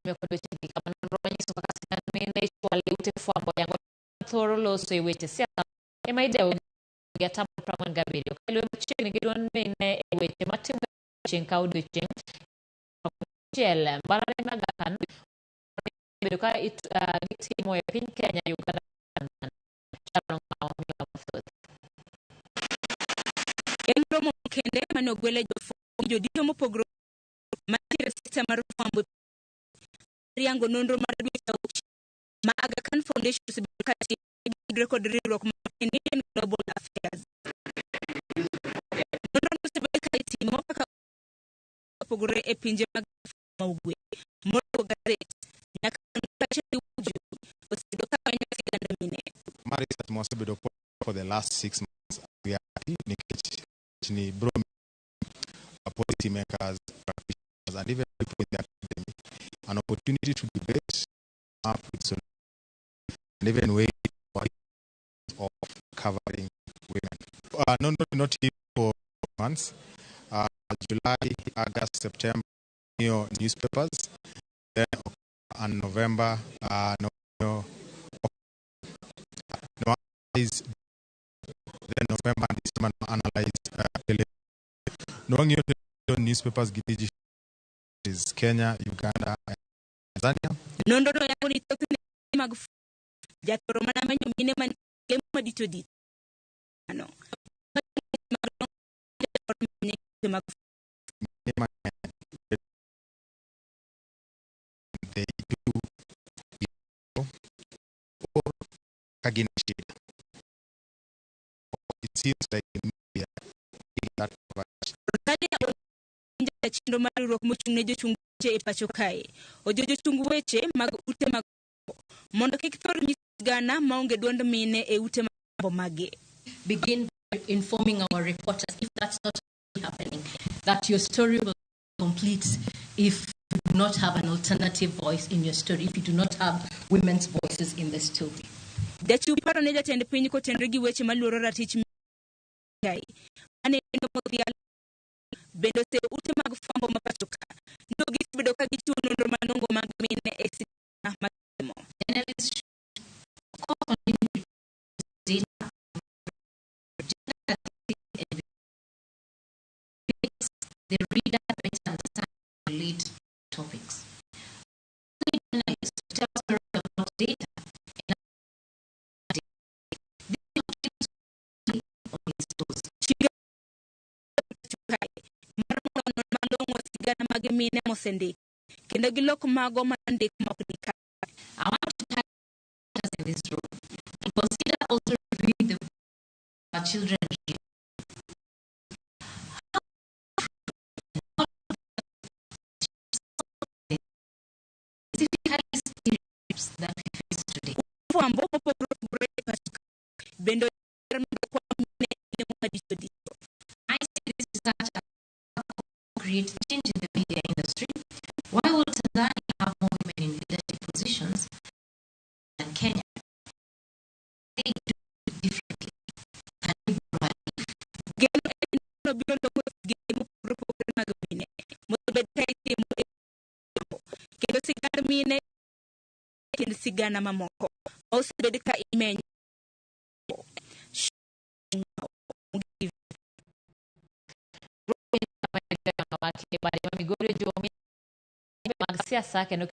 Nyime kod weche gi kama nonro manyiso kaka sigand mine ichwalo e ute fwambo yango thoro loso e weche siasa ema idewo gi atamalo 47. Ka iluwe machiegni gi duond mine e weche matimore odiochieng' ka odiochieng'. Achiel, mbalariany mag Aga Khan bedo ka gitimo e piny Kenya, Uganda, Tanzania. Chalo ng'awa miyo mathoth. En romo makende mane ogwele jofwambo gi jodito mopogore mantiere e sekta mar fwambo e yango nonro mar dweche auchiel ma Aga Khan Foundation osebedo ka timo gitudre kod riwruok mar Canadian Global Affairs. Nonro no osebed ka itimo kaka opogore e pinje mag Afrika ma Ugwe, moriwo gazet, nyaka kaachiel gi wuoyo osebedo ka menyo sigand mine. Ma research ma wasebedo for the last 6 months, we are happy nikech ni bro policy makers, practitioners, and even people in the academy an opportunity to debate up with solutions and even ways of covering women. No, no, not for months. July, August, September, new newspapers. Then and November, no, no, no, analyze, then November and December, no analyze tele. No newspapers gi digital is Kenya, Uganda, and Tanzania. Nonro no yango ni thothne mag jathoro mana menyo mine man lemo madito dito. Ano. Mag they do or ka gin e shida. It seems like the media that coverage. Rosalia Onja chenro mar riwruok mochung' ne jochung weche e pacho kae. Ojo jochung weche mag ute mag mondo kik thor nyis sigana maonge duond mine e ute mag mage. Begin by informing our reporters, if that's not happening, that your story will complete if you do not have an alternative voice in your story, if you do not have women's voices in the story. Jachiw paro ne jatend piny kotenore gi weche maluoro ratich kae. Mane modhial bende oseyo ute mag fwambo ma pacho ka. No gisebedo ka gichiwo nonro malong'o mag mine e sigana matimo. Journalists should, of course, continue to data, gender and makes the reader better understand relate topics. Journalists tell stories about data and on its toes. Kae mar mondo onon malong'o sigana mag mine mosendik kendo gilok mago mandik mok ni kare. I want to challenge us in this room to consider also reviewing the our children read. How specifically stereotypes that we face today. Fwambo mopogore opogore e pacho ka bende oyier mondo kwan mine e lemo madito dito. I see this research as create change in the media industry. Why would Tanzania have more women in leadership positions than Kenya? They do it differently. Can we borrow a leaf? Geno en no biro loko sigana mopogore opogore mag mine mosebed ka itimo e fwambo kendo sigand mine kind sigana mamoko ma osebed ka imenyo. Migori ojiwo mag siasa kendo